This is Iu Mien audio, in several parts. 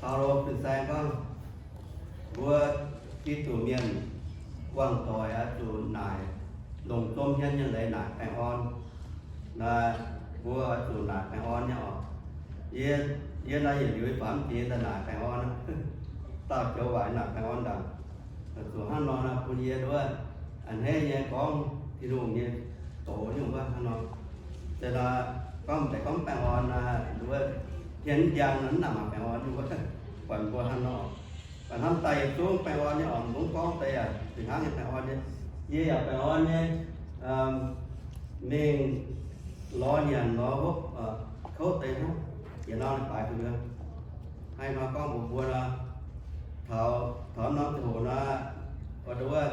Baulo fin-saeng gorngv, mbuo Giduc mienh guangc doic oix zuqc naaic, longc zom hmien nyei leiz naaic baengh orn. Naaic, mbuo oix zuqc naaic baengh orn nyei oc. Yie, yie naaiv yietc liuz faamv jiex daaih naaic baengh orn, dauh joux waaic naaic baengh orn ndaangc. Zuqc hnangv nor naaic bun yie nduov a'hneiv nyei gorngv Tin-Hungh nyei doz nyungc wuov hnangv nor. Se nor, gorngv deix gorngv baengh orn naaic nduov, hmien njang nor mv nangc maaih baengh orn nyungc wuov, buatc mbuo hnangv nor. Mv baac hnamv daaih yietc zungv baengh orn nyei oc, mv gorngv deix yaac fih hnangv nyei baengh orn nyei. Yie yaac baengh orn nyei, mingh lorz nyanc lorz hopv, kouv deix hnangv. Yietc norm baaix gu'nyuoz, hnangv nor gorngv mbuox mbuo nor, taux, taux norm ziangh hoc nor, oix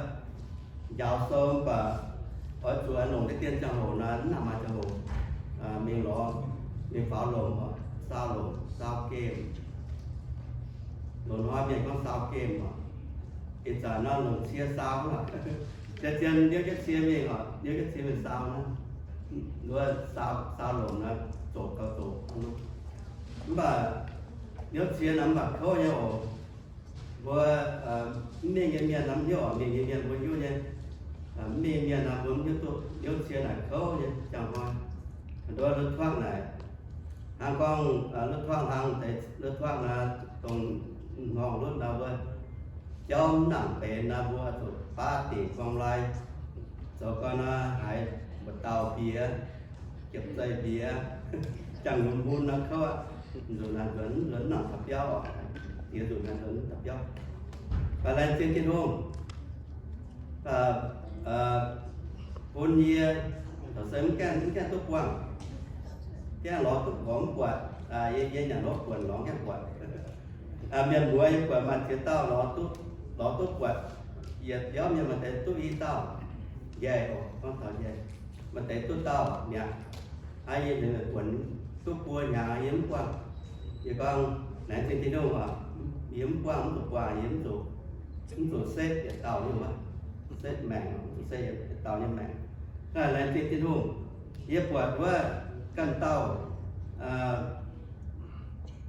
njaaux sou mv baac oix zuqc longc deix dien ziangh hoc nor, mv nangc maaih ziangh hoc mingh lorz, mingh faaux lomc, saau lomc, saau gemh. Loz-hnoi mienh gorngv saau gemh oc. Ih zanc nor longc cie saau aqv. Zien-zien ndiouv jienv cie mingh oc, ndiouv jienv cie mingh saau naaiv, nduov saau, saau lomc naaiv zoqc gauh zoqc. Mv baac ndiouv cie naaiv mv baac kouv nyei oc. Mbuo mv mingh nyei mienh naaiv mv hiuv oc, mingh nyei mienh mbuo hiuv nyei. Mv mingh mienh naaiv mbuo mv hiuv duqv ndiouv cie naaic kouv nyei ziangh hnoi. Nduov lutv tuangv naaic, hnangv gorngv lutv tuangv hlang deix, lutv tuangv naaiv dongh hnorngh lutv naaiv mbuo jauv mv nangc benx naaiv mbuo zuqc baav dingc guang lai, zoux gau naaiv haiz mbu'dauh mbiex, jiepc zeih mbiex, jangx lunx mun naaiv kouv aqv. Nzunc naaiv nzuonx, nzuonx mv nangc taux biauv oc. Diex nzunc naaiv nzuonx mv taux biauv. Mv baac laengz zingh Tin-Hungh bun yie, se mv gaengh, mv gaengh duqv buangh, gaengh lorz duqv lorz mv buatc. Yie, yie nyanc lorz buonc lorz gaengh buatc. Mienh muoz yie buatc maaih ziex dauh lorz duqv, lorz duqv buatc. Yietc biauv mienh maaih deix duqv i dauh, njaih oc, gorngv taux njaih, maaih deix duqv dauh mi'aqv. Hnangv yie nzengc buonc duqv buo hnyangx yie mv buangh. Yie gorngv, laengz zingh Tin-Hungh oc, yie mv buangh, mv zuqc buangh, yie mv zuqc, mv zuqc setv yietc dauh nyungc wuov, setv maengc, mv zuqc setv yietc dauh nyei maengc. Laengz zingh Tin-Hungh, yie buatc wuov ganh dauh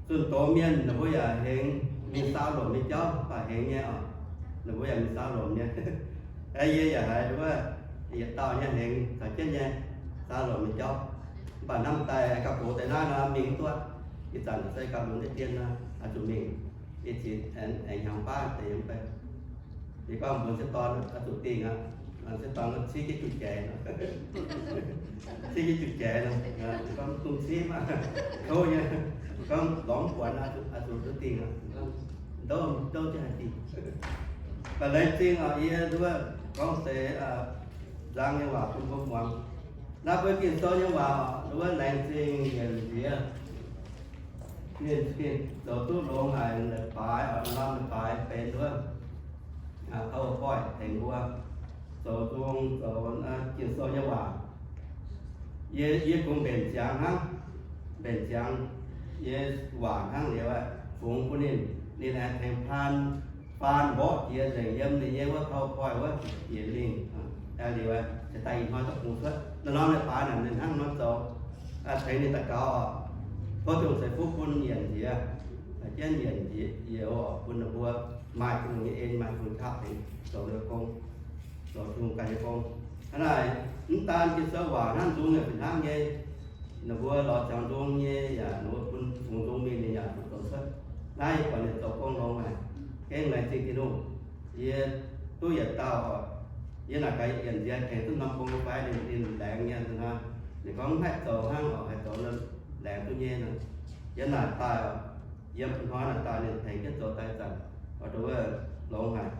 zunh doz mienh, ninh mbuo yaac hengx mingh saau lomc nyei jauv, mv baac hengx nyei oc. Ninh mbuo yaac mingh saau lomc nyei. Yie yaac haiz wuov yietc dauh nyei hengx caux jienv nyei saau lomc nyei jauv. Mv baac hnamv daaih gauh gox deix naaiv nor mingh mv duqv. Ih zanc se gauh lunx deix dien nor, oix zuqc mingh. Ih zanc aengx hnyangx baav deix yiem bei. Yie gorngv mbuox m'sieqv dorn, oix zuqc dingh aqv. M'sieqv dorn gorngv ciev jienv juqv jaaix nor, ciev jienv juqv jaaix nor. Gorngv dungx ciev maah, kouv nyei. Gorngv lorz mv buatc, oix zuqc duqv dingh aqv. Ndouv, ndouv jienv haih dingh. Mv baac laengz zingh oc, yie nduov gorngv deix nzang nyei waac bun mbuo muangx. Naaiv mbuo Ging-Sou nyei waac oc, nduov laengz zingh njiec nziex, ninh zoux duqv longx haic, leiz-baaix oc, norm leiz-baaix benx nduov PowerPoint tengx mbuo zoux nzung, zoux Ging-Sou nyei waac. Yie, yie kungx mbenc ziangx hnangv, mbenc ziangx nyei waac hnangv liuz, fungx bun ninh, ninh aengx tengx faan, faan mborqv jiex nzengc yiem ninh nyei wuov PowerPoint wuov yietc lingh. Liuz, se daaih ih hnoi duqv bungx cuotv. Naaiv norm leiz-baaix naaic ninh hnangv nor zoux, tengx ninh daux gaux oc. Tov Tin-Hungh ceix fuqv bun yienc nziex, jienv yienc nziex youz oc, bun ninh mbuo maaih Tin-Hungh nyei en, maaih Tin-Hungh qaqv tengx zoux ninh gong, zoux Tin-Hungh ganh nyei gong. Hnangv naaic, mv daan Ging-Sou waac hnangv, nzung yaac fih hnangv nyei. Ninh mbuo lorz ziangx nzung nyei yaac ninh mbuo bun fungx nzung mingh ninh yaac zuqc zoux cuotv. Naaiv yie buatc ninh zoux gong longx haic, gengh laengz zingh Tin-Hungh. Yie duqv yietc dauh oc, yie naaic gaax yienc nziex tengx duqv norm gong nyei fai, ninh, ninh laengz nyei hnangv. Ninh gorngv mv haih zoux hnangv oc, haih zoux laengz duqv nyei nor. Yie naaic daaih oc, yiem hnoi naaic daaih ninh tengx jienv zoux daaih zanc, oix nduov longx haic.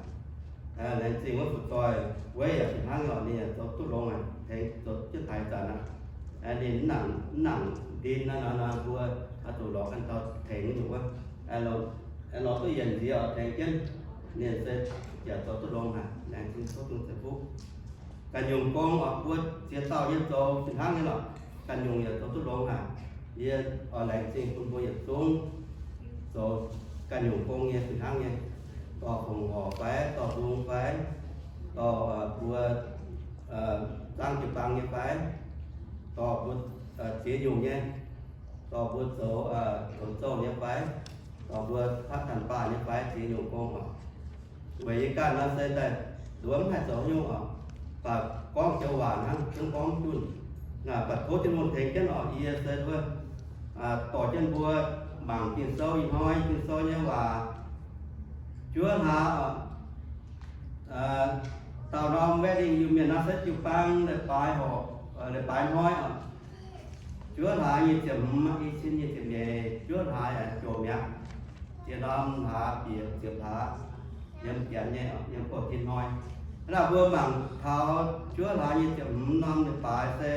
Laengz zingh wuov fu'zoih Weiv yaac fih hnangv oc, ninh yaac zoux duqv longx haic, tengx zoux jienv daaih zanc aqv. Ninh mv nangc, mv nangc ndin naaiv nor, mbuo oix zuqc lorz ganh dauh tengx nyungc wuov. Lorz duqv yienc nziex oc, tengx jienv, ninh se yaac zoux duqv longx haic. Laengz zingh tov Tin-Hungh ceix fuqv. Ganh nyungc gong oc, mbuo ziex dauh nyei zoux fih hnangv nyei lorqc. Ganh nyungc yaac zoux duqv longx haic. Yie oix laengz zingh bun mbuo yietc zungv zoux ganh nyungc gong nyei fih hnangv nyei, dorh fongc horc fai, dorh nzung fai, dorh mbuo zaangv jiu-baang nyei fai, dorh mbuo ziex nyungc nyei, dorh mbuo zoux, zoux zouh nyei fai, dorh Mbuo patv taux baac nyei fai ziex nyungc gong oc. Weic yie ganh nor se daaih nduov mv haih zoux haaix nyungc oc. Baac gorngv joux waac hnangv, zungv gorngv mv dunh. Naaic baac tov Tin-Hungh tengx jienv oc. Yie se wuov dorh jienv mbuo mangc Ging-Sou ih hnoi, Ging-Sou nyei waac. Juov hlaax oc, daauh norm wedding Iu-Mienh nor se jiu-baang leiz-baaix horpc, leiz-baaix hnoi oc. Juov hlaax nyic ziepc hmz, i cin nyic ziepc nyeic, juov hlaax jomc mi'aqv. Ziex norm hlaax bieqc ziepc hlaax, yiem janx nyei, yiem go tin hnoi. Hnangv naaic mbuo mangc taux juov hlaax nyic ziepc hmz norm leiz-baaix se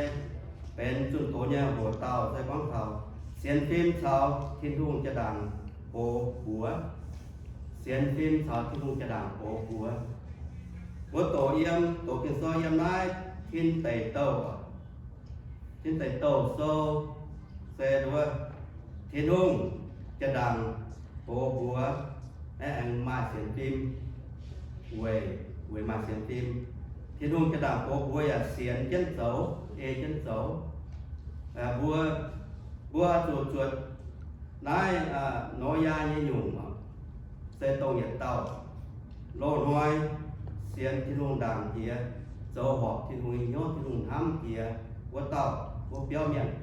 benx zunh doz nyei hoc dauh se gorngv taux sienx fim caux Tin-Hungh jaa-ndaangc gox mbuox. Sienx fim caux Tin-Hungh jaa-ndaangc gox mbuox. Mbuo doqc yiem, doqc Ging-Sou yiem naaiv Tin Deic Douh, Tin Deic Douh sou se wuov, Tin-Hungh jaa-ndaangc gox mbuox, aengx maaih sienx fim, weic, weic maaih sienx fim. Tin-Hungh jaa-ndaangc gox mbuox yaac sienx jienv zoux, ei jienv zoux. Mbuo, mbuo zuqc zuotc naaiv Noyaa nyei nyungc, se dongh yietc dauh loz-hnoi sienx Tin-Hungh ndaangc jiex, zoux horpc Tin-Hungh nyei hnyouv, Tin-Hungh hnamv jiex wuov dauh, wuov biauv mienh,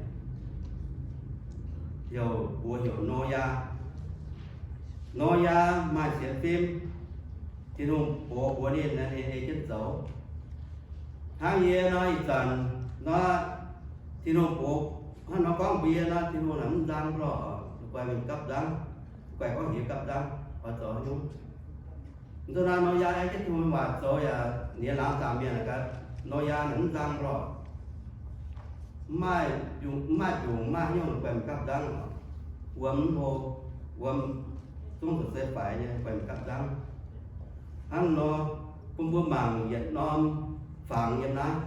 heuc, mbuox heuc Noyaa. Noyaa maaih sienx fim, Tin-Hungh gox mbuox ninh, ninh ei jienv zoux. Hnangv yie nor ih zanc nor, Tin-Hungh gox, hnangv nor gorngv mbuox yie nor, Tin-Hungh naaic mv nzang lorqc, guaix mingh gapv nzangv, guaix gorngv heuc gapv nzangv, oix zoux haaix nyungc. Mv dungx naaiv Noyaa ei jienv Tin-Hungh waac zoux yaac ninh laangz zaangc mienh gaax, Noyaa naaic mv nzang lorqc. Mv maaih, mv maaih jungx, mv maaih haaix nyungc guaix mingh gapv nzangv, wuom mv hlo, wuom zungv zuqc se faix nyei guaix mingh gapv nzangv. Hnangv nor, bun mbuo mangc yietc norm fangx yiem naaiv,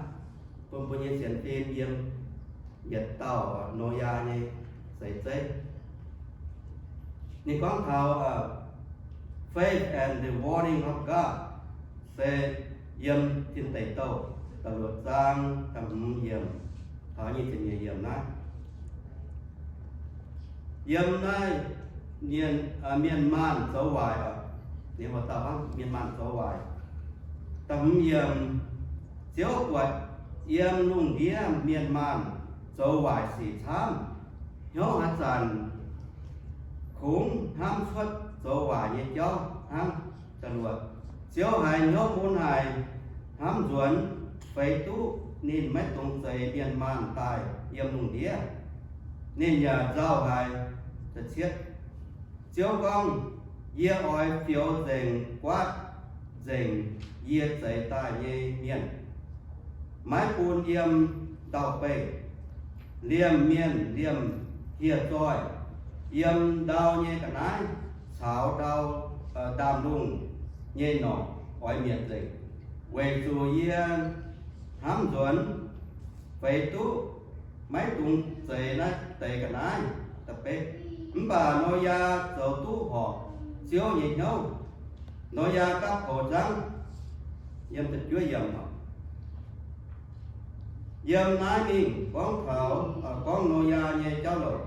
bun mbuo nyei sienx fim yiem yietc dauh Noyaa nyei seix zeiv. Ninh gorngv taux Faith and the Warning of God, se yiem Tin Deic Douh da'luoqc zaang da'hmz yiemc taux nyic ziepc nyeic yiemc naaiv. Yiem naaiv mienh, mienh maanh zoux waaic, ninh mbuo dauh hnangv mienh maanh zoux waaic. Da'hmz yiemc, Ziouv buatc yiem lungh ndiev mienh maanh zoux waaic sic camv, hnyouv haaix zanc kungx hnamv cuotv zoux waaic nyei jauv hnangv. Da'luoqc, Ziouv haiz hnyouv mun haic, hnamv nzuonx, feix duqv ninh maiv dungx zeix mienh maanh daaih yiem lungh ndiev. Ninh yaac nzauh haic. Da'cietv, Ziouv gorngv, Yie oix fioux nzengc guaatv nzengc yie zeix daaih nyei mienh, maiv bun yiem ndau-beih. Liemh mienh liemh hieh zoih, yiem ndau nyei ga'naaiv caux ndau, ndaamv-lungh nyei norqc oix mietc nzengc, weic zuqc yie hnamv nzuonx, feix duqv maiv dungx zeix naaiv deix ga'naaiv. Mv baac Noyaa zoux duqv horpc Ziouv nyei hnyouv. Noyaa gapv goux nzangv. Yiem da'juov yiemc, yiem naaiv mingh gorngv taux, gorngv Noyaa nyei jauv louc.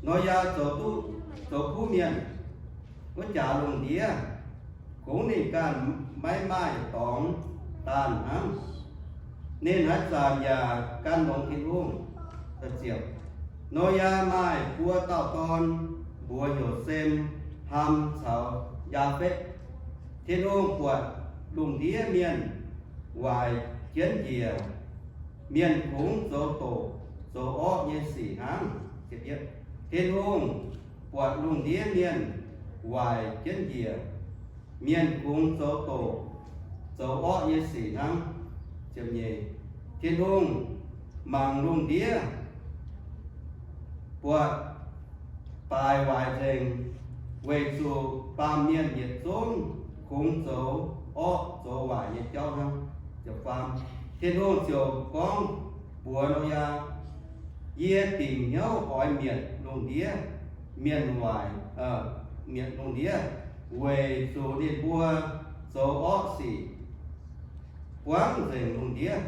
Noyaa zoux duqv, zoux kuv mienh, wuov jaax lungh ndiev kungx ninh ganh maiv maaih dorngx daanh hnangv. Ninh haaix zanc yaac gan longx Tin-Hungh. Noyaa maaih buo dauh dorn, mbuox heuc Sem, Ham caux Yaafetv. Tin-Hungh buatc lungh ndiev mienh waaic jienv njiec, mienh kungx zoux doqc zoux orqv nyei sic hnangv. Tin-Hungh buatc lungh ndiev mienh waaic jienv njiec, mienh kungx zoux doqc zoux orqv nyei sic hnangv. Tin-Hungh mangc lungh ndiev buatc baaix waaic nzengc, weic zuqc baamh mienh yietc zungv kungx zoux orqv zoux waaic nyei jauv hnangv. Tin-Hungh ziouc gorngv mbuox Noyaa, Yie dingc hnyouv oix mietc lungh ndiev mienh waaic, mietc lungh ndiev, weic zuqc ninh mbuo zoux orqv sic, buangv nzengc lungh ndiev.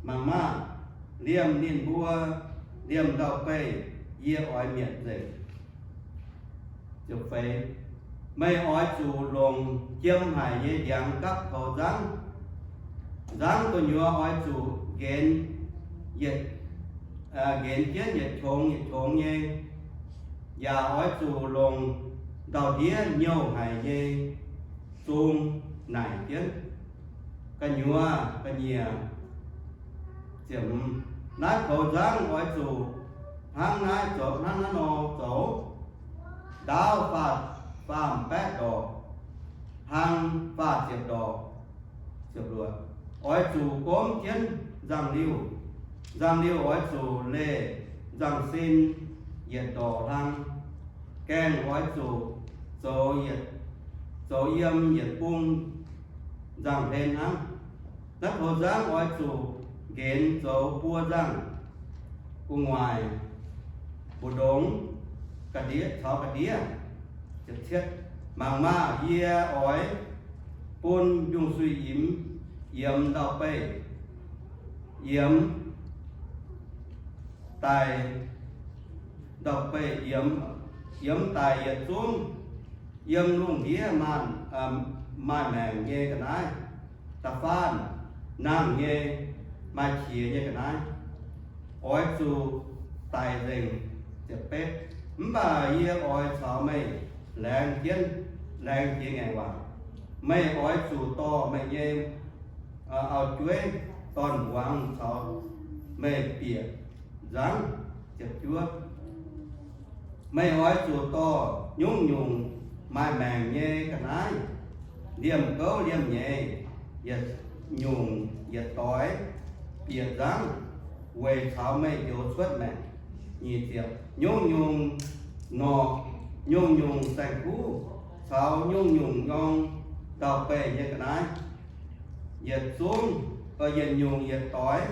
Mangc maah! Liemh ninh mbuo liemh ndau-beih yie oix mietc nzengc. Meih oix zuqc longc jiem haic nyei ndiangx gapv poux nzangv. Nzangv gu'nyuoz oix zuqc nqenx yietc, nqenx jienv yietc qongx yietc qongx nyei, yaac oix zuqc longc ndau-ndiev nyouh haic nyei zung naaic jienv. Gu'nyuoz ga'nyiec ziepc hmz, naaiv poux nzangv oix zuqc hnangv naaiv zoux, hnangv naaiv nor zoux. Ndaauv faah, faam baeqv ndorqc, hlang faah ziepc ndorqc. Oix zuqc gomv jienv nzangv-liuh. Nzangv-liuh oix zuqc leih nzangv-sin yietc ndorqc hlang. Gaengh oix zuqc zoux yietc, zoux yiem yietc bung nzangv-hlen hnangv. Naaiv poux nzangv oix zuqc nqenx zoux buo nzangv, gu'nguaaic, mbu'ndongx, ga'ndiev caux ga'ndiev. Mangc maah! Yie oix bun yungh suiv-imx yiemx ndau-beih, yiemx daic, ndau-beih yiemx, yiemx daic yietc zungv, yiem lungh ndiev maaih, maaih maengc nyei ga'naaiv, da'faanh nangh nyei, maaih qiex nyei ga'naaiv, oix zuqc daic nzengc. Mv baac yie oix caux meih laengz jienv, laengz jiex ngaengc waac. Meih oix zuqc dorh meih nyei auv-jueiv dorn-mbuangz caux meih bieqc nzangv. Meih oix zuqc dorh nyungc-nyungc maaih maengc nyei ga'naaiv, liemh gouv liemh nyeiz, yietc nyungc yietc doix bieqc nzangv, weic caux meih njoux cuotv maengc. Nyungc-nyungc norqc, nyungc-nyungc saeng-kuv, caux nyungc-nyungc nyorng ndau-beih nyei ga'naaiv, yietc zungv, yietc nyungc yietc doix,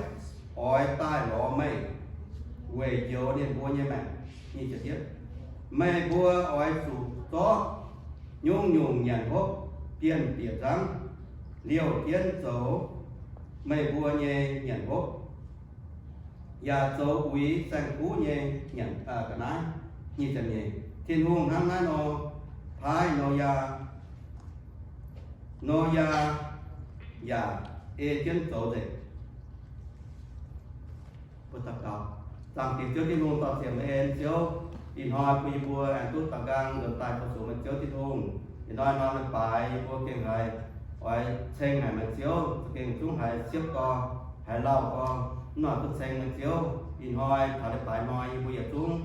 oix daaih lorz meih weic njoux ninh mbuo nyei maengc. Meih mbuo oix zuqc zorqv nyungc-nyungc nyanc hopv, bienh bieqc nzangv, liouh jienv zoux meih mbuo nyei nyanc hopv, yaac zoux uix saeng-kuv nyei nyanc ga'naaiv. Tin-Hungh hnangv naaiv nor paaiv Noyaa, Noyaa yaac ei jienv zoux nzengc. Zaangc Diex Ziouv Tin-Hungh, dorh ziepc meih en Ziouv, ih hnoi bun yie mbuo aengx duqv daux nqaang nzuonx daaih tov sux meih Ziouv Tin-Hungh. Ih hnoi norm leiz-baaix yie mbuo gengh haiz oix ceng haic meih Ziouv, za'gengh zungv haiz siepv gorx, haiz lauh gorx, mv nor duqv ceng meih Ziouv. Ih hnoi taux leiz-baaix hnoi yie mbuo yietc zungv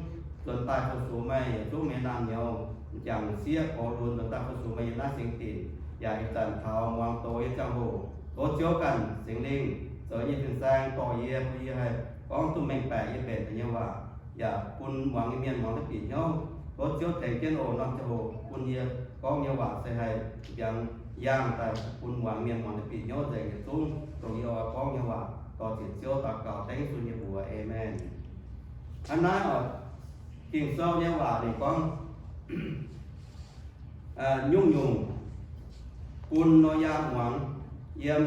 nzuonx daaih tov sux meih, yietc zungv mienh naamh nyouz m'jangc sieqv gox lunx nzuonx daaih tov sux meih yiem naaiv singx dinc, yaac ih zanc taux muangx doz nyei ziangh hoc, tov Ziouv ganh Singx Lingh zoux nyei fin-saeng dorh yie, bun yie haih gorngv duqv mengh baeqc yie mbenc deix nyei waac, yaac bun muangx nyei mienh muangx duqv bieqc hnyouv. Tov Ziouv tengx jienv oc, norm ziangh hoc bun yie gorngv nyei waac se haih mbiaangx yaangh daaih bun muangx mienh muangx duqv bieqc hnyouv nzengc yietc zungv dongh yie oix gorngv nyei waac. Dorh ziec Ziouv daux gaux dengv Yesu nyei mbuox. Aamen. Hnangv naaiv oc, Ging-Sou nyei waac ninh gorngv, nyungc-nyungc bun Noyaa muangx, yiem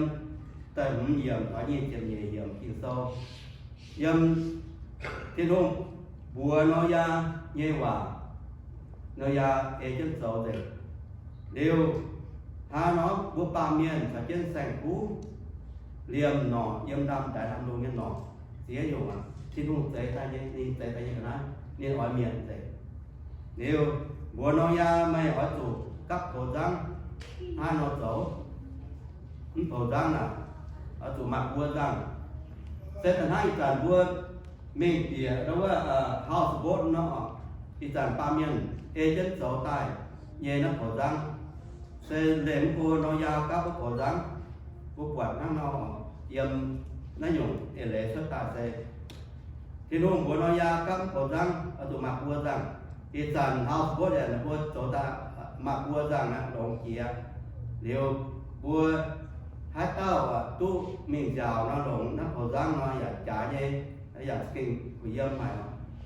da'hmz yiemc oix nyic ziepc nyeic yiemc Ging-Sou. Yiem Tin-Hungh mbuox Noyaa nyei waac, Noyaa ei jienv zoux nzengc. Liuz, hnangv nor mbuo baamh mienh caux jienv saeng-kuv liemh norqc, yiem ndamv-ndaix ndamv-lungh nyei norqc ziex nyungc aqv. Tin-Hungh zeix daaih nyei, ninh zeix daaih nyei ga'naaiv, ninh oix mietc nzengc. Liuz, mbuox Noyaa, meih oix zuqc gapv poux nzangv hnangv nor zoux. Mv poux nzangv naaic, oix zuqc maaih buo nzangv. Se da'hnangv ih zanc mbuo mingh bieqc wuov houseboat nor, ih zanc baamh mienh ei jienv zoux daaih nyei naaiv poux nzangv, se leih mv go Noyaa gapv wuov poux nzangv, mbuo buatc hnangv nor, yiem naaiv nyungc eix leiz cuotv daaih se Tin-Hungh mbuox Noyaa gapv mv poux nzangv oix zuqc maaih buo nzangv. Ih zanc houseboat ninh mbuo zoux daaih maaih buo nzangv aqv, longx jiex. Liuz mbuo haaix dauh duqv mingh nziaauc nor, longc naaiv poux nzangv nor yaac jaaix nyei, yaac za'gengh kuh yiem haic,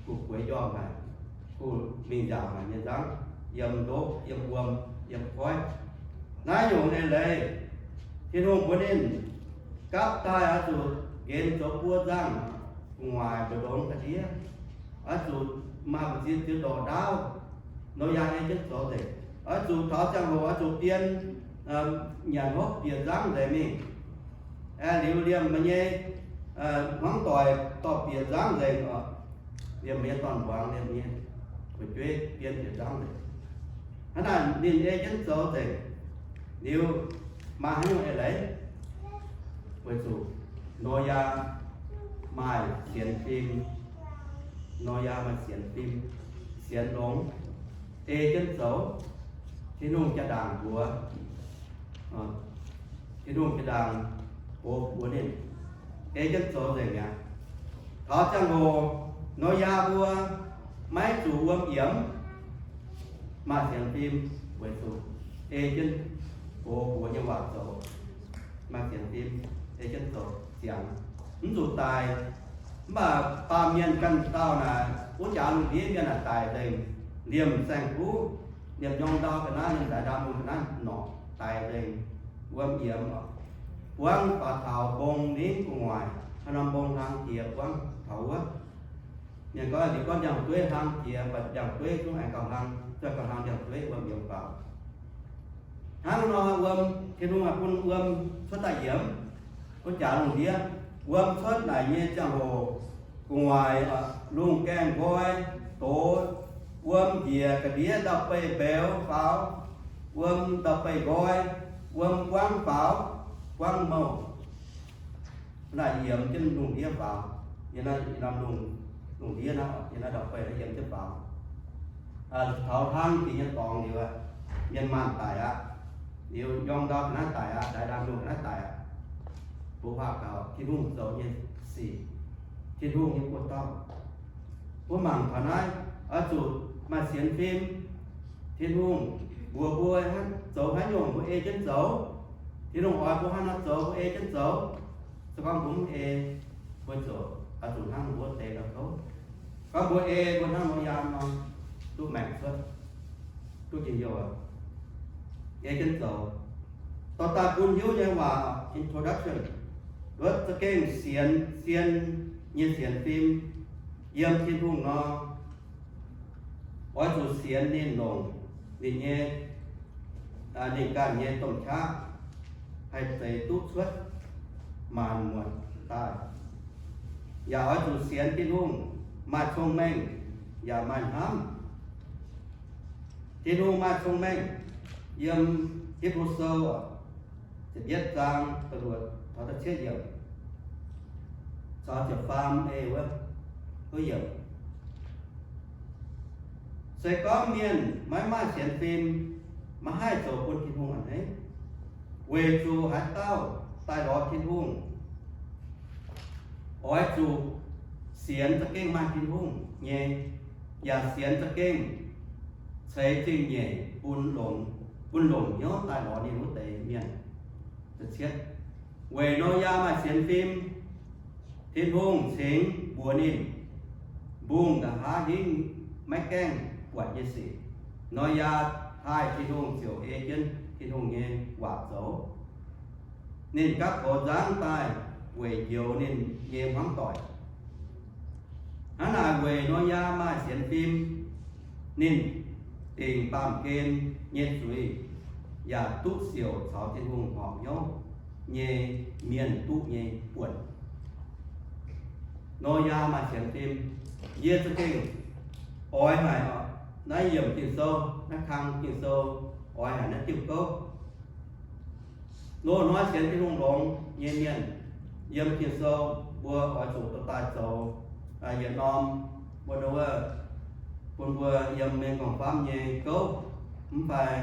kuh bueix njormh haic, kuh mingh nziaauc haic nyei nzangv, yiem ndoqv, yiem wuom, yiem koiv. Naaiv nyungc eix leiz, Tin-Hungh mbuox ninh gapv daaih oix zuqc nqenx zoux buo nzangv, gu'nguaaic, mbu'ndongx, ga'ndiev, oix zuqc maaih mbu'ziex ziex ndorqc ndaauv, Noyaa ei jienv zoux nzengc. Oix zuqc taux ziangh hoc oix zuqc bien nyanc hopv bieqc nzangv nzengc mingh. Aengx liuz liemh meih nyei hmuangv doic dorh bieqc nzangv nzengc oc. Liemh meih nyei dorn-mbuangz, liemh meih nyei fu'jueiv bien bieqc nzangv nzengc. Hnangv naaic ninh ei jienv zoux nzengc. Liuz maaih haaix nyungc eix leiz? Weic zuqc Noyaa maaih sienx fim. Noyaa maaih sienx fim, sienx longx, ei jienv zoux. Tin-Hungh jaa-ndaangc mbuox, Tin-Hungh jaa-ndaangc gox mbuox ninh, ei jienv zoux nzengc mi'aqv. Taux ziangh hoc Noyaa mbuo maiv zuqc wuom yiemx, maaih sienx fim, weic zuqc ei jienv gox mbuox nyei waac zoux. Maaih sienx fim, ei jienv zoux ziangx, mv zuqc daic. Mv baac baamh mienh ganh dauh naaic, wuov jaax lungh ndiev mienh naaic daic nzengc, liemh saeng-kuv, liemh nyorng ndau ga'naaiv, liemh ndaix ndau-mungh ga'naaiv norqc daic nzengc, wuom yiemx oc. Buangv faaux taux mbong ningv gu'nguaaic, haaix norm mbong hlang jiex buangv taux wuov. Mienh gorngv liuz gorngv ndiangx-dueiv hlang jiex, mv baac ndiangx-dueiv zungv aengx gauh hlang, zungv gauh hlang ndiangx-dueiv, wuom yiemx faaux. Hnangv nor wuom, Tin-Hungh haih bun wuom cuotv daaih yiemx wuov jaax lungh ndiev. Wuom cuotv naaic nyei ziangh hoc, gu'nguaaic lungh gaengh nqoi doz, wuom njiec ga'ndiev ndau-beih mbeux faaux, wuom ndau-beih nqoi, wuom buangv faaux, buangv mouh. Naaic yiemx jienv lungh ndiev faaux, yiem naaiv, yiem naaiv lungh, lungh ndiev naaiv, yiem naaiv ndau-beih naaiv yiemx jienv faaux. Taux hnangv jiex nyei dorngx liuz, mienh maanh daic aqv. Liuz nyorng ndau ga'naaiv daic aqv, ndaix ndau-mungh ga'naaiv daic aqv. Mbuo huaav gaux Tin-Hungh zoux nyei sic, Tin-Hungh nyei buoz-dauh. Mbuo mangc taux naaiv, oix zuqc maaih sienx fim. Tin-Hungh mbuox mbuo zoux haaix nyungc mbuo ei jienv zoux. Tin-Hungh oix mbuo haaix nor zoux mbuo ei jienv zoux. Se gorngv mbuo mv ei, mbuo zoux oix zuqc hnangv mbuo wuov deix gauh kouv. Gorngv mbuo ei, mbuo hnangv Noyaa nor, duqv maengc cuotv, duqv njien-youh, ei jienv zoux. Dorh daaih bun hiuv nyei waac, introduction, wuov za'gengh sienx, sienx nyei sienx fim yiem Tin-Hungh nor, oix zuqc sienx ninh longc ninh nyei, ninh ganh nyei domh qaqv haih zeix duqv cuotv maanc muotc daaih. Yaac oix zuqc sienx Tin-Hungh maaih cong-mengh yaac maaih hnamv. Tin-Hungh maaih cong-mengh. Yiem Hipv^lu Sou ziepc yietv zaang da'luoqc taux da'cietv yiemc, caux ziepc faam ei wuov, wuov yiemc. Se gorngv mienh maiv maaih sienx fim, maiv haih zoux bun Tin-Hungh a'hneiv. Weic zuqc haaix dauh daaih lorz Tin-Hungh, oix zuqc sienx za'gengh maaih Tin-Hungh nyei, yaac sienx za'gengh ceix zingh nyeic bun longc, bun longc hnyouv daaih lorz ninh wuov deix mienh. Weic Noyaa maaih sienx fim, Tin-Hungh cingx mbuox ninh mbungh nqa'haav hingv maiv gaengh buatc nyei sic. Noyaa taaih Tin-Hungh ziouc ei jienv Tin-Hungh nyei waac zoux. Ninh gapv goux nzangv daaih weic njoux ninh nyei hmuangv doic. Hnangv naaic weic Noyaa maaih sienx fim, ninh dingc baamh gen nyei zuiz, yaac duqv siouc caux Tin-Hungh horpc hnyouv nyei mienh duqv nyei buonc. Noyaa maaih sienx fim, yie za'gengh oix haic naaiv yiemc Ging-Sou, naaiv kang Ging-Sou, oix haic naaiv diuh gouv. Loz-hnoi sienx Tin-Hungh longx nyei mienh, yiem Ging-Sou mbuo oix zuqc dorh daaih zoux yietc norm, mbuo wuov, bun mbuo yiem mengh gorngv-famv nyei gouv, mv fai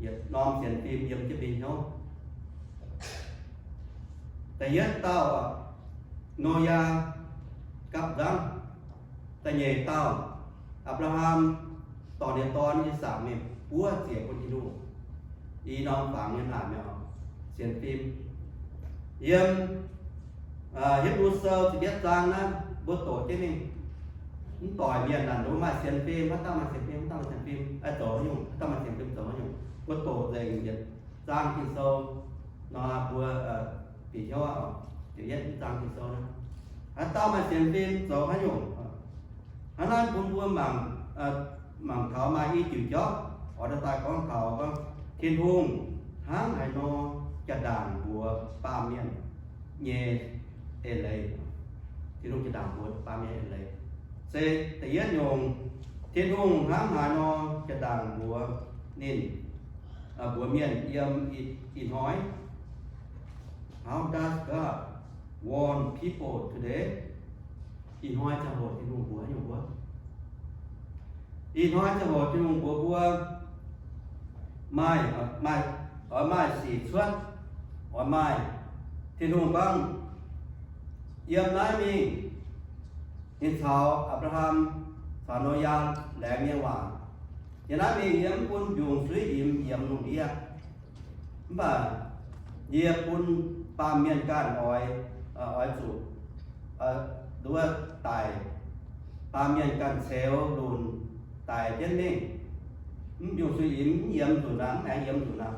yietc norm sienx fim yiem jienv mbuo hnyouv. Da'yietv dauh, Noyaa gapv nzangv. Da'nyeic dauh, Apc^laa^ham dorh ninh dorn I^sakc mingh buov ziec bun Tin-Hungh. I norm fangx nyei naaic mi'aqv, sienx fim. Yiem Hipv^lu Sou ziepc yietv zaang naaiv mbuo doqc jienv mingh. Mv doic mienh naaic mbuo maaih sienx fim, haaix dauh maaih sienx fim, haaix dauh maaih sienx fim, zoux haaix nyungc, haaix dauh maaih sienx fim zoux haaix nyungc. Mbuo doqc nzengc yietc zaang Ging-Sou nor, mbuo bieqc hnyouv ziepc yietv zaang Ging-Sou naaiv. Haaix dauh maaih sienx fim zoux haaix nyungc. Hnangv naaiv bun mbuo mangc Mangc taux maaih i diuc jauv oix daaih gorngv taux gorngv Tin-Hungh hnangv haaix nor jaa-ndaangc mbuox baamh mienh nyei eix leiz. Tin-Hungh jaa-ndaangc mbuox baamh mienh eix leiz. Se da'yietv nyungc, Tin-Hungh hnangv haaix nor jaa-ndaangc mbuox ninh, mbuox mienh yiem ih hnoi. How does God warn people today? Ih hnoi ziangh hoc Tin-Hungh mbuox nyungc mbuo. Ih hnoi ziangh hoc Tin-Hungh mbuox mbuo maaih, maaih, oix maaih sic cuotv, oix maaih. Tin-Hungh gorngv, yiem naaiv mingh, ninh caux Apc^laa^ham caux Noyaa laengz nyei waac, yiem naaiv mingh yie mv bun mbiungc-suiv yimx yiemx lungh ndiev. Mv baac yie bun baamh mienh ganh oix, oix zuqc nduov daic, baamh mienh ganh ceux lunc daic jienv mingh. Mv mbiungc-suiv yimx mv yiemx nzunc aqv, mv aengx yiemx nzunc aqv,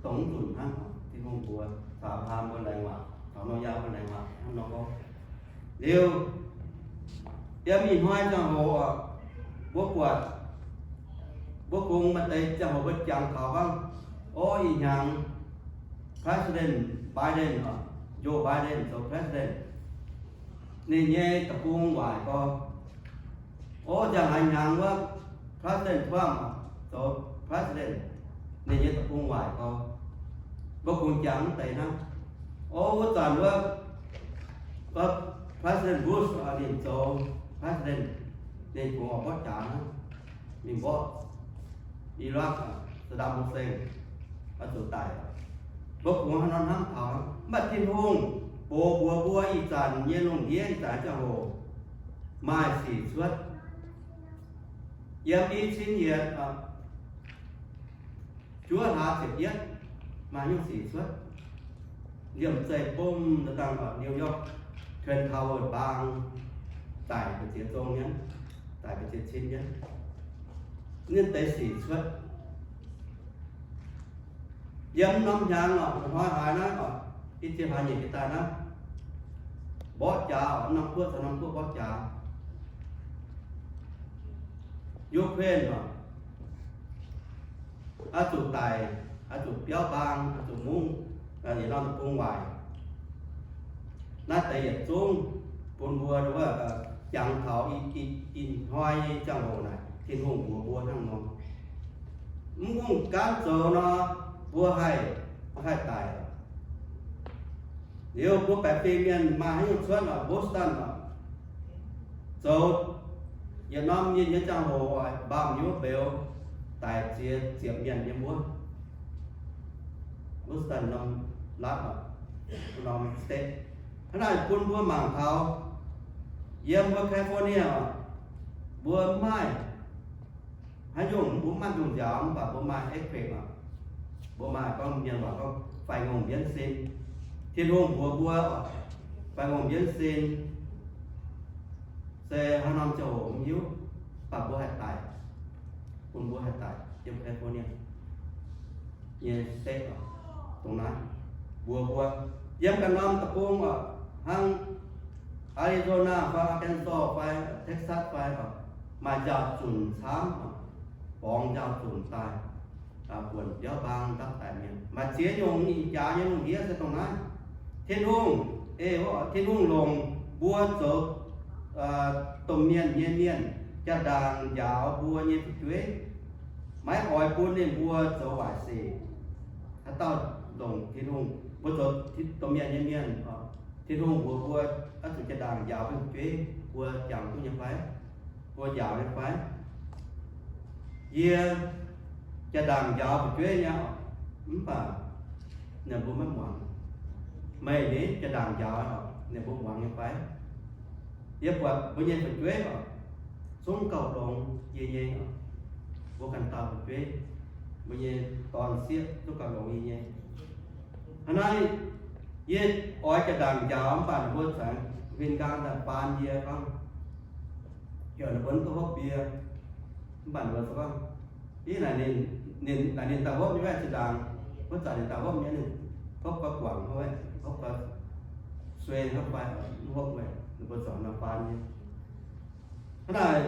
dongh mv nzunc hnangv. Tin-Hungh mbuox caux Apc^laa^ham mbuo laengz waac, caux Noyaa mbuo laengz waac hnangv nor gorngv. Liuz, yiem ih hnoi ziangh hoc, mbuo buatc, mbuo kungx maaih deix ziangh hoc mbuo jangx taux gorngv, o, ih hnyangx President Biden, Joe Biden zoux President, ninh nyei deic-bung waaic gorx. O, ziangh haaix hnyangx wuov President Trump zoux President, ninh nyei deic-bung waaic gorx. Mbuo kungx jangx mv deix hnangv. O, wuov zanc wuov President Bush ninh zoux President, ninh kungx oix mborqv jaax hnangv. Ninh mborqv Iraq, Saddam Hussein, oix zuqc daic. Mbuo kungx hnangv nor hnamv taux. Mv baac Tin-Hungh box mbuox mbuo ih zanc nyei lungh ndiev, ih zanc ziangh hoc maaih sic cuotv. Yiem i cin yietc juov hlaax ziepc yietv maaih nyungc sic cuotv. Liemh zeih bom dangh New York Twin Tower mbaang daic mbu'ziex zong nyei, daic mbu'ziex cin nyei. Ninh deix sic cuotv. Yiem norm hnyangx oc, hnoi haaix naaiv oc, i ziex hlaax nyeic jiez daaih naaiv, mborqv jaax oc, norm guoqv caux norm guoqv mborqv jaax. Ukraine oc, oix zuqc daic, oix zuqc biauv mbaang, oix zuqc mungv, yietc norm deic-bung waaic. Naaiv deix yietc zungv bun mbuo jangx taux ih hnoi nyei ziangh hoc naaic Tin-Hungh mbuox mbuo hnangv nor. Mv hungh gaanv zoux nor, mbuo haih, mbuo haih daic. Liuz mbuo baeqc fingx mienh maaih haaix nyungc cuotv oc, Boston oc, zoux yietc norm nyinh nyei ziangh hoc oc, mbaamh nyei wuov mbeux daic ziex ziepc mienh nyei wuov. Boston norm รัฐ oc, norm state. Hnangv naaic bun mbuo mangc taux yiem mbuo California oc, mbuo maaih haaix nyungc mbuo mv maaih nzungh nziaaux, mv baac mbuo maaih earthquake oc. Mbuo maaih gorngv mienh waac gorngv faix ngongh mbienv sin. Tin-Hungh mbuox mbuo oc, faix ngongh mbienv sin se haaix norm ziangh hoc mv hiuv, mv baac mbuo haih daic, bun mbuo haih daic yiem California nyei state oc, dongh naaiv mbuox mbuo yiem ganh norm deic-bung oc, hnangv Arizona fai Arkansas fai Texas fai oc, maaih njaaux zunc camv oc, borngz njaaux zunc daaih, buonc biauv mbaang ndapv daic mienh. Maaih ziex nyungc ih jaax nyei lungh ndiev se dongh naaiv. Tin-Hungh, ei, Tin-Hungh longc mbuo zoux domh mienh nyei mienh jaa-ndaangc njaaux mbuo nyei fu'jueiv, maiv oix bun ninh mbuo zoux waaic sic. Haaix dauh longc Tin-Hungh, mbuo zoux domh mienh nyei mienh, Tin-Hungh mbuox mbuo oix zuqc jaa-ndaangc njaaux mbuo fu'jueiv, mbuo jangx duqv nyei fai? Mbuo njaaux nyei fai? Yie jaa-ndaangc njaaux fu'jueiv nyei, mv baac ninh mbuo maiv muangx. Meih ni jaa-ndaangc njaaux, ninh mbuo muangx nyei fai? Yie buatc mbuo nyei fu'jueiv oc, zungv gauh longx yie nyei oc. Mbuo ganh dauh fu'jueiv, mbuo nyei dorn-sieqv zungv gauh longx yie nyei. Hnangv naaiv, yie oix jaa-ndaangc njaaux mv baac ninh mbuo zaangc huin nqaang daaih faan yie gorngv, heuc ninh mbuo duqv hopv yie. Mv baac ninh mbuo gorngv, ih, naaic ninh, naaic ninh daaih hopv nyei maiv jaa-ndaangc, wuov zanc ninh daaih hopv nyei, ninh hopv gau guangc hnangv, hopv gau suei hnangv fai, mv hopv, ninh mbuo zuangx nor faan nyei. Hnangv naaic,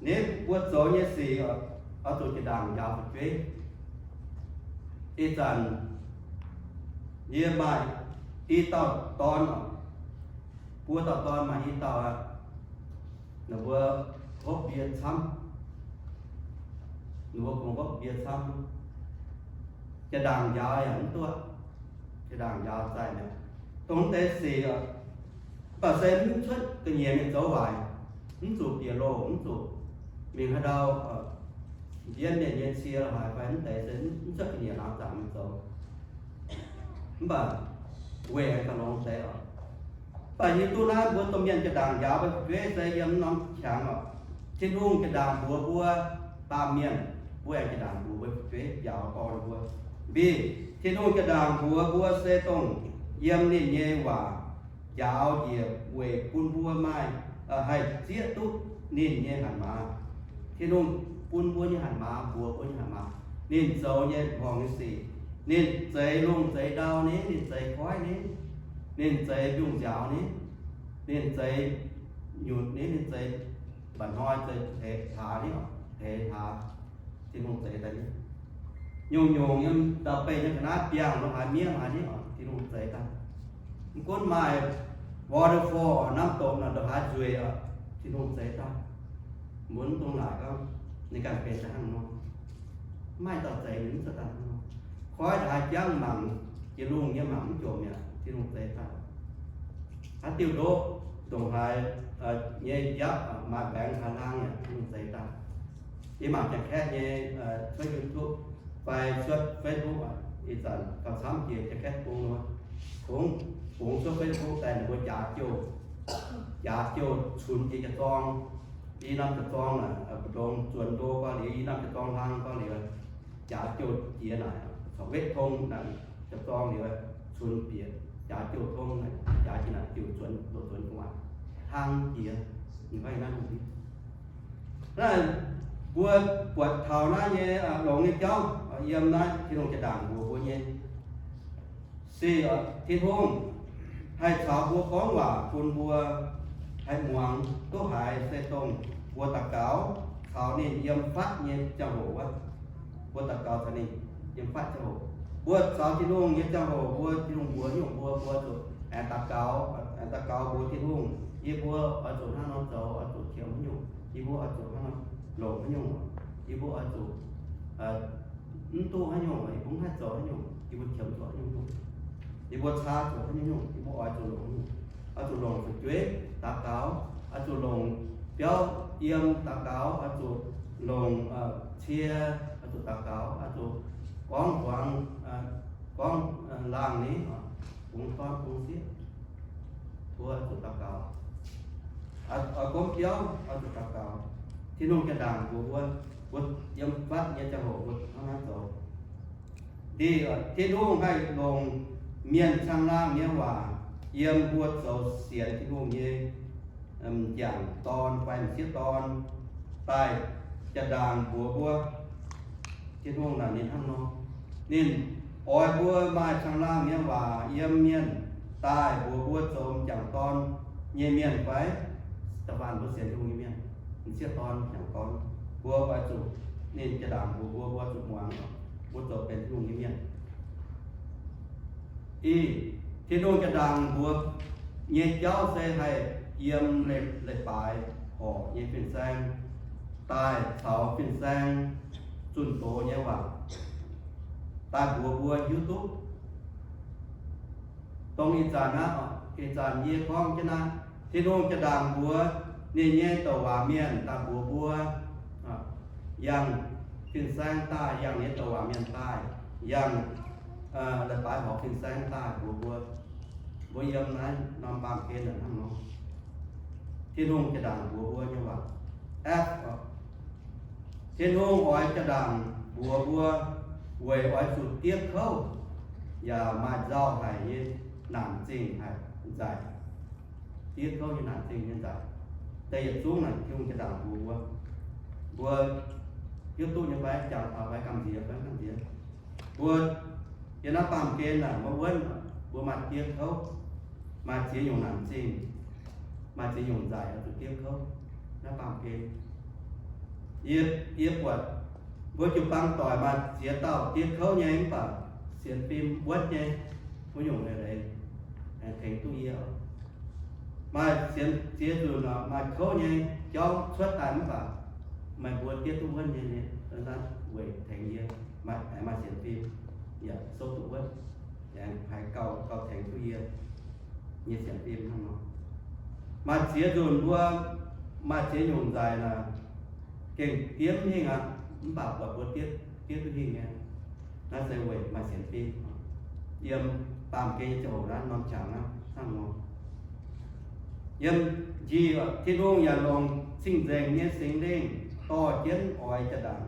ninh mbuo zoux nyei sic oix zuqc jaa-ndaangc njaaux fu'jueiv. Ih zanc yie maaih i dauh dorn, buo dauh dorn maaih i dauh aqv. Ninh mbuo hopv mbie camv. Ninh mbuo kungx hopv mbie camv. Jaa-ndaangc njaaux yaac mv duqv. Jaa-ndaangc njaaux zaih mi'aqv. Dongh deix sic, mv baac se mv cuotv ga'nyiec mingh zoux waaic, mv zuqc bieqc loh, mv zuqc mingh haaix ndau, mbienv mienh nyei cie lorqc haaix fai mv deix se mv cuotv ga'nyiec laangz zaangc mingh zoux. Mv baac weic aengx gauh longx deix oc. Mv baac hiuv duqv naaiv mbuo domh mienh jaa-ndaangc njaaux mbuo fu'jueiv se yiem norm qangx oc. Tin-Hungh jaa-ndaangc mbuox mbuo baamh mienh, mbuo aengx jaa-ndaangc mbuox mbuo fu'jueiv njaaux dorn mbuo. Mbi, Tin-Hungh jaa-ndaangc mbuox mbuo se dongh yiem ninh nyei waac njaaux njiec weic bun mbuo maaih, haih zieqv duqv ninh nyei hatc maaz. Tin-Hungh bun mbuo nyei hatc maaz, mbuox mbuo nyei hatc maaz, ninh zoux nyei horngc nyei sic, ninh zeix lungh zeix ndau ni, ninh zeix koiv ni, ninh zeix mbiungc nziaaux ni, ninh zeix nyutc ni, ninh zeix mba'hnoi, zeix hleix hlaax ni, hleix hlaax, Tin-Hungh zeix daaih ni. Nyungc-nyungc yiem ndau-beih nyei ga'naaiv biangh lorqc haaix, miev haaix ni, Tin-Hungh zeix daaih. Mv gunv maaih waterfall, น้ำตก naaic lorqc haaix nzueic, Tin-Hungh zeix daaih. Mbuo mv dungx naaic gorngv ninh ganh benx daaih hnangv nor. Mv maaih dauh zeix ninh mv cuotv daaih hnangv nor. Koiv lorqc haaix jangv mangc, jiex lungh nyei mangc mv jomc mi'aqv, Tin-Hungh zeix daaih. Haaix diuh ndoqv ndongc haaix nyei njapv maaih mbaengx haaix hlang yaac Tin-Hungh zeix daaih. Yie mangc Janx-Kaeqv nyei cuotv YouTube fai cuotv Facebook, ih zanc gauh camv jiex Janx-Kaeqv bung nor, kungx bungx cuotv Facebook daaih ninh mbuo jaax jouh, jaax jouh cunx jiex jaax zorng, i norm jaax zorng naaic, mbu'ndongx zuonx ndo gorx liuz, i norm jaax zorng hlang gorx liuz, jaax jouh jiex naaic, corc wetv tong naaic, jaax zorng liuz, cunx bieqc jaax jouh tong naaic, jaax jiex naaic diuc zuonx, loz zuonx gu'nguaaic, hlang jiex. Naaiv mbuo buatc taux naaiv nyei longx nyei jauv yiem naaiv Tin-Hungh jaa-ndaangc mbuox mbuo nyei. Se Tin-Hungh haih caux mbuo gorngv waac bun mbuo haih muangx duqv haiz se dongh mbuo daux gaux caux ninh yiem fatv nyei ziangh hoc wuov. Mbuo daux gaux caux ninh yiem fatv ziangh hoc. Mbuo caux Tin-Hungh nyei ziangh hoc, mbuo Tin-Hungh mbuox nyungc mbuo, mbuo zuqc aengx daux gaux, aengx daux gaux mbuox Tin-Hungh, yie mbuo oix zuqc hnangv nor zoux, oix zuqc qiemx haaix nyungc, yie mbuo oix zuqc hnangv nor longc haaix nyungc, yie mbuo oix zuqc mv duqv haaix nyungc, yie mbuo mv haih zoux haaix nyungc, yie mbuo qiemx zuqc haaix nyungc nyungc, yie mbuo caa zuqc haaix nyungc nyungc, yie mbuo oix zuqc longc haaix nyungc, oix zuqc longc fu'jueiv daux gaux, oix zuqc longc biauv yiem daux gaux, oix zuqc longc cie, oix zuqc daux gaux, oix zuqc gorngv hmuangx, gorngv laangh ni, bungx dorn bungx sieqv, mbuo oix zuqc daux gaux. Oix gomv biauv oix zuqc daux gaux. Tin-Hungh jaa-ndaangc mbuox mbuo, mbuo yiem fatv nyei ziangh hoc mbuo hnangv naaiv zoux. Ndih Tin-Hungh haih longc mienh caangh laangh nyei waac yiem mbuo zoux sienx Tin-Hungh nyei m'jangc dorn fai m'sieqv dorn daaih jaa-ndaangc mbuox mbuo. Tin-Hungh naaic ninh hnangv nor, ninh oix mbuo maaih caangh laangh nyei waac yiem mienh daaih mbuox mbuo zoux m'jangc dorn nyei mienh fai? Da'faanh mbuo sienx Tin-Hungh nyei mienh, m'sieqv dorn, m'jangc dorn, mbuo oix zuqc ninh jaa-ndaangc mbuox mbuo, mbuo zuqc muangx, mbuo zoux benx Tin-Hungh nyei mienh. Ih, Tin-Hungh jaa-ndaangc mbuox nyei jauv se haih yiem leiz-baaix horc nyei fin-saeng daaih caux fin-saeng zunh doz nyei waac daaih mbuox mbuo hiuv duqv. Dongh ih zanc aqv, ih zanc yie gorngv jienv naaiv, Tin-Hungh jaa-ndaangc mbuox ninh nyei douc waac mienh daaih mbuox mbuo, yangh fin-saeng daaih, yangh nyei douc waac mienh daaih, yangh leiz-baaix horc fin-saeng daaih mbuox mbuo. Mbuo yiem naaiv norm baamh gen naaic hnangv nor, Tin-Hungh jaa-ndaangc mbuox mbuo nyei waac. F, Tin-Hungh oix jaa-ndaangc mbuox mbuo weic oix zuqc diev kouv yaac maaih nzauh haic nyei naanc zingh haic nzaic. Diev kouv nyei naanc zingh nyei nzaic. Da'yietv zungv naaic Tin-Hungh jaa-ndaangc mbuox mbuo. Mbuo hiuv duqv nyei fai? Jangx taux fai? Gamh nziex fai mv gamh nziex? Mbuo yiem naaiv baamh gen naaic maiv wuonv, mbuo maaih diev kouv, maaih ziex nyungc naanc zingh, maaih ziex nyungc nzaic oix zuqc diev kouv. Naaiv baamh gen, yie, yie buatc mbuo jiu-baang doic maaih ziex dauh diev kouv nyei mv baac sienx fim wuonv nyei, wuov nyungc leiz-leiz aengx tengx duqv yie oc. Maaih sienx ziex nzunc maaih kouv nyei jauv cuotv daaih mv baac meih mbuo diev duqv wuonv nyei, weic tengx yie, maaih, aengx maaih sienx fim yaac souv duqv wuonv, aengx haiz gauh, gauh tengx duqv yie nyei sienx fim hnangv nor. Maaih ziex nzunc mbuo maaih ziex nyungc nzaic naaic gengh diev mv hingh aqv, mv baac buatc mbuo diev, diev duqv hingh nyei. Naaiv se weic maaih sienx fim. Yiem baamh gen nyei ziangh hoc naaiv norm qangx naaiv hnangv nor. Yiem njiec, Tin-Hungh yaac longc cing-nzengc nyei Singx Lingh dorh jienv oix jaa-ndaangc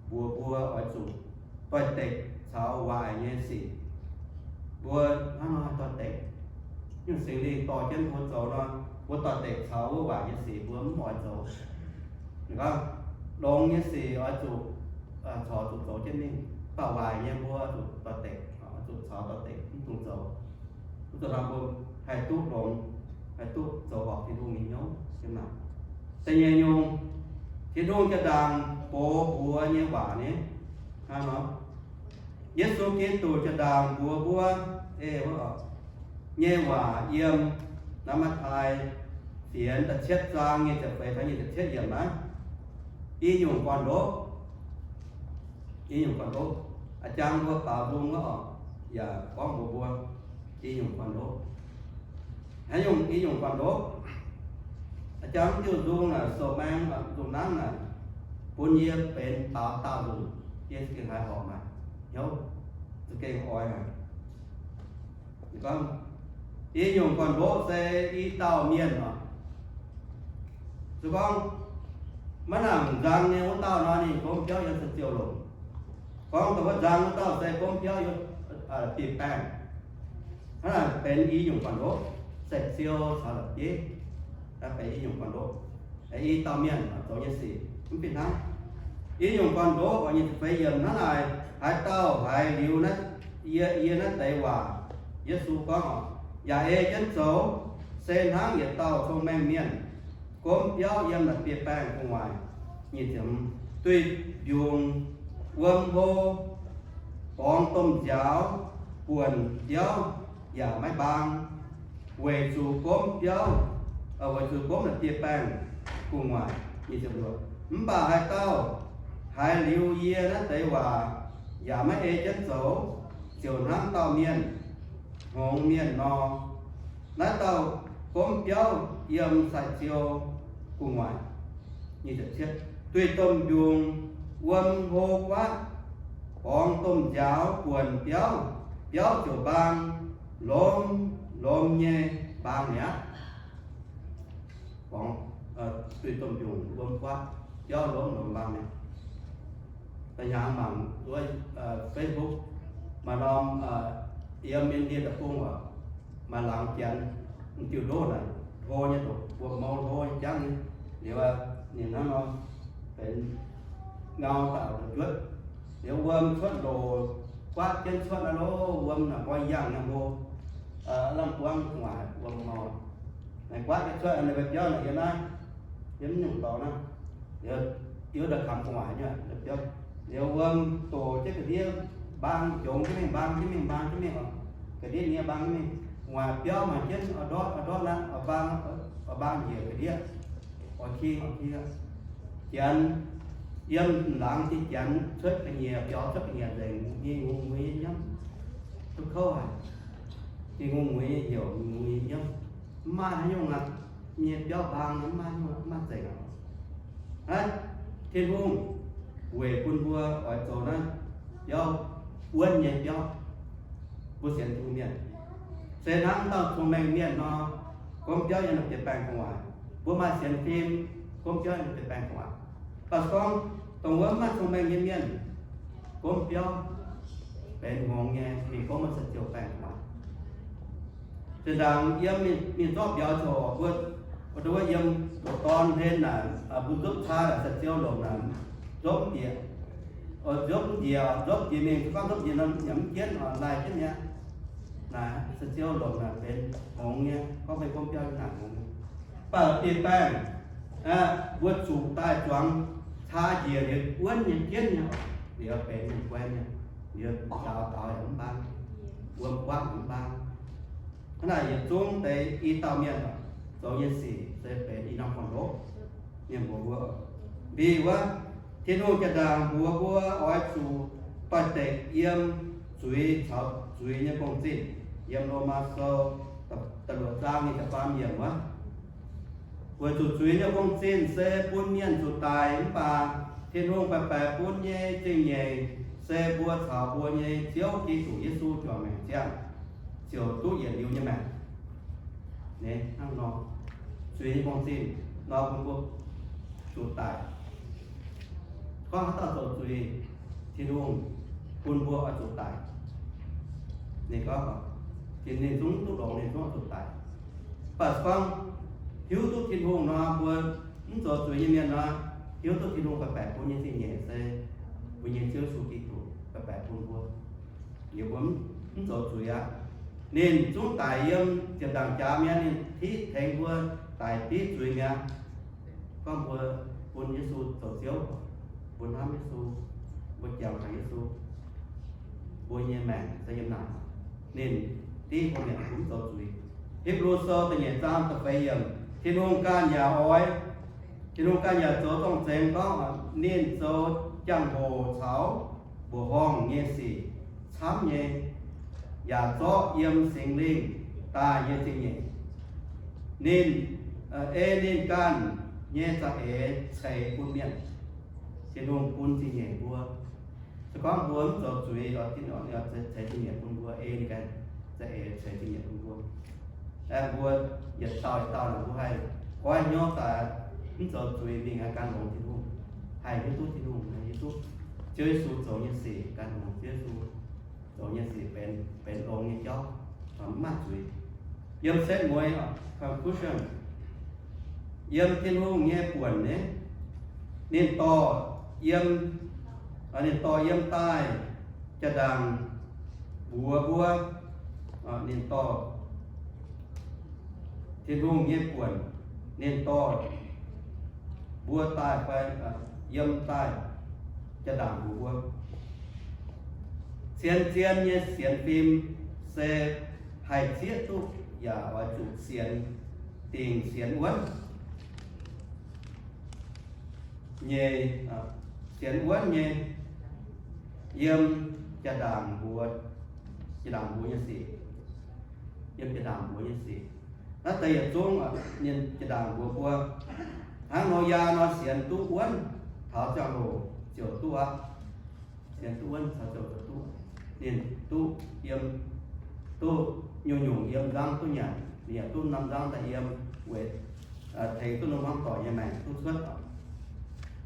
mbuox mbuo oix zuqc doix-dekc caux waaic nyei sic. Mbuo hnangv nor doix-dekc, nyungc Singx Lingh dorh jienv mbuo zoux nor, mbuo doix-dekc caux wuov waaic nyei sic mbuo mv oix zoux. Ninh gorngv, longx nyei sic oix zuqc, corc zuqc zoux jienv mingh, mv baac waaic nyei mbuo oix zuqc doix-dekc, oix zuqc caux doix-dekc mv dungx zoux. Mv zuqc nor mbuo haih duqv longx, haih duqv zoux horpc Tin-Hungh nyei hnyouv. Da'nyeic nyungc, Tin-Hungh jaa-ndaangc box mbuox nyei waac nyei, hnangv nor, Yesu Giduc jaa-ndaangc mbuox mbuo, ei, wuov, nyei waac yiem naaiv Matv^taai fienx da'cietv zaang nyic ziepc feix taux nyic ziepc cietv yiemc naaiv, i nyungc gorn-ndoqv, i nyungc gorn-ndoqv, a'jang mbuo baaux nzung wuov oc, yaac gorngv mbuox mbuo i nyungc gorn-ndoqv. Haaix nyungc i nyungc gorn-ndoqv? A'jang diuh nzung naaic, sou maeng nzung nangv naaic, bun yie benx baaux daauh nzunc, yie za'gengh haih horpc haic, hnyouv za'gengh oix haic. Gorngv i nyungc gorn-ndoqv se i dauh mienh oc. Se gorngv maiv nangc nzang nyei wuov dauh nor, ninh gomv biauv yiem saa-ziou longc. Gorngv dongh wuov nzang wuov dauh se gomv biauv yiem bieqc baengh. Hnangv naaic benx i nyungc gorn-ndoqv, saa-ziou caux la'bieiv, benx i nyungc gorn-ndoqv. I dauh mienh zoux nyei sic mv fih hnangv. I nyungc gorn-ndoqv oix nyei feix yiemc hnangv naaic, haaix dauh haiz liuz naaiv, yie, yie naaiv deix waac, Yesu gorngv, yaac ei jienv zoux, se hnangv yietc dauh cong-mengh mienh gomv biauv yiem la'bieiv-baengh gu'nguaaic, duih mbiungc wuom hlo, borngz domh nziaaux buonc biauv yaac maiv mbaang, weic zuqc gomv biauv, weic zuqc gomv la'bieiv-baengh gu'nguaaic. Mv baac haaix dauh haiz liuz yie naaiv deix waac yaac maiv ei jienv zoux, ziouc hnangv dauh mienh hngongx mienh nor. Naaiv dauh gomv biauv yiem saa-ziou gu'nguaaic, duih domh mbiungc wuom hlo guaatv, borngz domh nziaaux buonc biauv, biauv ziouc mbaang, lomh lomh nyei mbaang mi'aqv. Duih domh mbiungc wuom guaatv, biauv lomh lomh mbaang mi'aqv. Da'hnyangx mangc wuov Facebook, maaih norm yiem India deic-bung oc, maaih laangz janx, diuh ndoqv naaic hlo nyei, wuom-mou hlo nyei jangv nyei. Liuz ninh hnangv nor benx ngau daaih njuotv. Liuz wuom cuotv loc guaatv jienv cuotv naaiv lov, wuom naaic nqoi yangh nyei hlo, lamh buangv gu'nguaaic wuom-mou. Naaic guaatv jienv cuotv, ninh mbuo biauv naaic yiem naaiv, yiem nyungc dorngx naaiv, liuz, liuz nda'kamx gu'nguaaic nyei biauv. Liuz wuom doqc jienv ga'ndiev mbaang jongx jienv mingh, mbaang jienv mingh, mbaang jienv mingh oc. Ga'ndiev nie mbaang jienv mingh. Gu'nguaaic biauv mangc jienv oix ndortv, oix ndortv naaiv, oix mbaang, oix mbaang njiec ga'ndiev, oix king, oix king. Janx yiem laangz nyei janx cuotv ga'nyiec, biaux cuotv ga'nyiec nzengc, nyei ngongh muiz nyei nyiemv, duqv kouv haic. Nyei ngongh muiz nyei heuc, nyei ngongh muiz nyei nyiemv, mv maaih haaix nyungc aqv. Nyei biauv mbaang mv maaih haaix nyungc, mv maaih nzengc aqv. Hnangv Tin-Hungh weic bun mbuo oix zoux naaiv biauv, wuonv nyei biauv. Mbuo sienx Tin-Hungh mienh se hnangv dauh cong-mengh mienh nor, gomv biauv yiem la'bieiv-baengh gu'nguaaic. Mbuo maaih sienx fim, gomv biauv yiem la'bieiv-baengh gu'nguaaic. Mv baac se gorngv dongh wuov mv maaih cong-mengh nyei mienh, gomv biauv benx hngongx nyei, mingh gomv wuov saa-ziou baengh gu'nguaaic. Zinh ndaangc yiem mingh zorqv mbiauz ziouc mbuo, mbuo wuov yiem doqc dorn hlen naaic, mbuo nzopv caa naaic, saa-ziou longc naaic, nzopv njiec, nzopv njiec, nzopv njiec mingh, gorngv nzopv njiec nor yaac mv jienv oc, laih jienv mi'aqv. Naaic saa-ziou longc naaic benx hngongx nyei, gorngv meih gomv biauv naaic hngongx nyei. Mv baac la'bieiv-baengh, Mbuo zuqc daaih zuangx caa njiec liuz wuonv nyei jienv nyei, liuz benx mienh guai nyei, liuz njaaux daux yaac mv baan, wuom guaatv yaac mv baan. Hnangv naaic yietc zungv deix i dauh mienh zoux nyei sic se benx i norm gorn-ndoqv. Mienh mbuox mbuo, mbic wuov, Tin-Hungh jaa-ndaangc mbuox mbuo oix zuqc doix-dekc yiem zuiz caux zuiz nyei mbong-zinh. Yiem Lomaa Sou da'luoqc zaang nyei da'faam yiemc wuov, weic zuqc zuiz nyei mbong-zinh se bun mienh zuqc daic, mv baac Tin-Hungh baeqc baeqc bun nyei zingh nyeic se mbuo caux mbuo nyei Ziouv Giduc Yesu juangc maengc ziangh ziouc duqv yietc liuz nyei maengc. Hnangv nor, zuiz nyei mbong-zinh nor bun mbuo zuqc daic. Gorngv haaix dauh zoux zuiz, Tin-Hungh bun mbuo oix zuqc daic. Ninh gorngv, ninh zungv duqv longx, ninh zungv oix zuqc daic. Mv baac gorngv hiuv duqv Tin-Hungh nor, mbuo mv zoux zuiz nyei mienh nor, hiuv duqv Tin-Hungh baeqc baeqc bun nyei zingh nyeic se mbuo nyei Ziouv Yesu Giduc baeqc baeqc bun mbuo. Liuz mbuo mv zoux zuiz aqv, ninh zungv daic yiem ziepc nzaangc jaax mi'aqv. Ninh tiqv tengx mbuo daic div zuiz mi'aqv. Gorngv mbuo bun Yesu zoux Ziouv, mbuo hnamv Yesu, mbuo jangx haic Yesu, mbuo nyei maengc se yiem naaic. Ninh div mbuo mi'aqv, mv zoux zuiz. Hipv^lu Sou da'nyeic zaang da'feix yiemc, Tin-Hungh ganh yaac oix, Tin-Hungh ganh yaac zoux dongh zengx gorngv, ninh zoux jangx-hoc caux mbuoqc horngh nyei sic camv nyei, yaac zorqv yiem Singx Lingh daaih nyei zingh nyeic. Ninh, ei ninh ganh nyei za'eix ceix bun mienh. Tin-Hungh bun zingh nyeic mbuo. Se gorngv mbuo mv zoux zuiz, ninh oix ceix zingh nyeic bun mbuo, ei ninh ganh za'eix ceix zingh nyeic bun mbuo. Mbuo yietc dauh yietc dauh mbuo haih goiv hnyouv daaih mv zoux zuiz mingh gan longx Tin-Hungh, haih hiuv duqv Tin-Hungh, haih hiuv duqv Ziouv Yesu zoux nyei sic, gan longx Ziouv Yesu zoux nyei sic benx, benx longx nyei jauv, mv maaih zuiz. Yiem setv mueiz, conclusion, yiem Tin-Hungh nyei buonc naaiv, ninh dorh yiem, ninh dorh yiem daaih jaa-ndaangc mbuox mbuo, ninh dorh Tin-Hungh nyei buonc, ninh dorh mbuo daaih fai yiem daaih jaa-ndaangc mbuox mbuo. Cien zien nyei sienx fim se haih zieqv duqv yaac oix zuqc sienx, dingc sienx wuonv nyei, sienx wuonv nyei, yiem jaa-ndaangc mbuox, jaa-ndaangc mbuox nyei sic, yiem jaa-ndaangc mbuox nyei sic. Naaiv deix yietc zungv ninh jaa-ndaangc mbuox mbuo, hnangv Noyaa nor sienx duqv wuonv taux ziangh hoc ziouc duqv aqv. Sienx duqv wuonv taux ziouc duqv. Ninh duqv yiem, duqv nyungc-nyungc yiem nzangv duqv nyanc, ninh yaac duqv norm nzangv daaih yiem weic tengx duqv norm hmuangv doic nyei maengc duqv cuotv.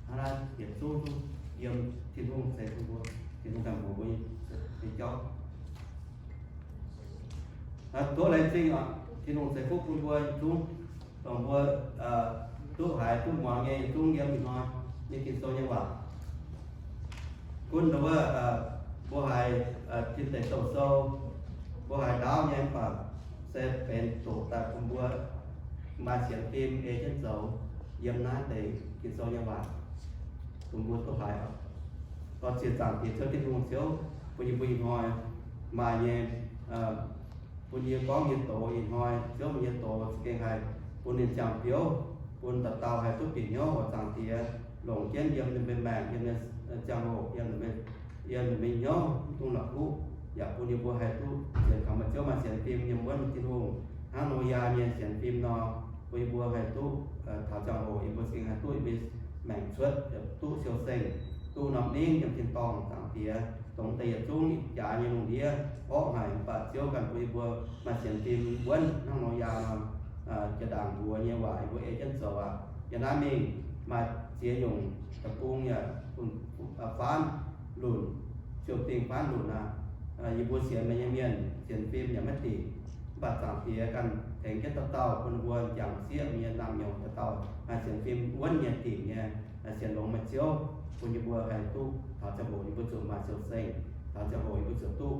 Hnangv naaiv yietc zungv duqv yiem Tin-Hungh ceix bun mbuo, Tin-Hungh ganh mbuox mbuo nyei jauv. Tov laengz zingh oc, Tin-Hungh ceix fuqv bun mbuo yietc zungv, dongh mbuo duqv haiz duqv muangx nyei yietc zungv yiem ih hnoi nyei Ging-Sou nyei waac. Gunv wuov, mbuo haiz tin deic douh sou, mbuo haiz ndaauv nyei mv baac se benx doqc daaih bun mbuo maaih sienx fim ei jienv zoux yiem naaiv deix Ging-Sou nyei waac, bun mbuo duqv haiz oc. Dorh ziex zaangc Diex Ziouv Tin-Hungh Ziouv, bun yie mbuo ih hnoi maaih nyei, bun yie gorngv nyei doz ih hnoi, Ziouv meih nyei doz za'gengh haih bun ninh ziangh biouv, bun dauh dauh haih duqv bieqc hnyouv oc. Zaangc Diex, longc jienv yiem ninh mbuo maengc, yiem ziangh hoc, yiem ninh mbuo hnyouv mv dungx la'kuqv, yaac bun yie mbuo haih duqv sienx kaux meih Ziouv maaih sienx fim yiem wuonv Tin-Hungh, hnangv Noyaa nyei sienx fim nor, bun yie mbuo haih duqv taux ziangh hoc yie mbuo za'gengh haih duqv yie mbuo maengc cuotv, duqv siou-seng, duqv norm ningv yiem tin-dorngh. Zaangc Diex, dongh deix yietc zungv ih jaax nyei lungh ndiev orqv haic, mv baac Ziouv ganh bun yie mbuo maaih sienx fim wuonv hnangv Noyaa nor, jaa-ndaangc mbuox nyei waac yie mbuo ei jienv zoux aqv. Yiem naaiv mingh maaih ziex nyungc deic-bung yaac faanv lunc, ziouc dingh faanv lunc aqv. Yie mbuo sienx meih nyei mienh sienx fim yaac maiv dingc, mv baac Zaangc Diex ganh tengx jienv dauh dauh bun mbuo jangx sieqv nyei naamh nyouz dauh dauh haih sienx fim wuonv nyei dingc nyei, sienx longx meih Ziouv, bun yie mbuo haih duqv taux ziangh hoc yie mbuo zuqc maaih siou-seng, taux ziangh hoc yie mbuo zuqc duqv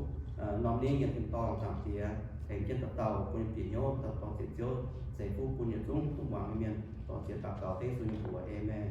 norm ningv yiem tin-dorngh. Zaangc Diex, tengx jienv dauh dauh bun ninh bieqc hnyouv, dauh dauh ziec Ziouv ceix fuqv bun yietc zungv duqv muangx nyei mienh. Dorh ziex daux gaux dengv Yesu nyei mbuox, aamen.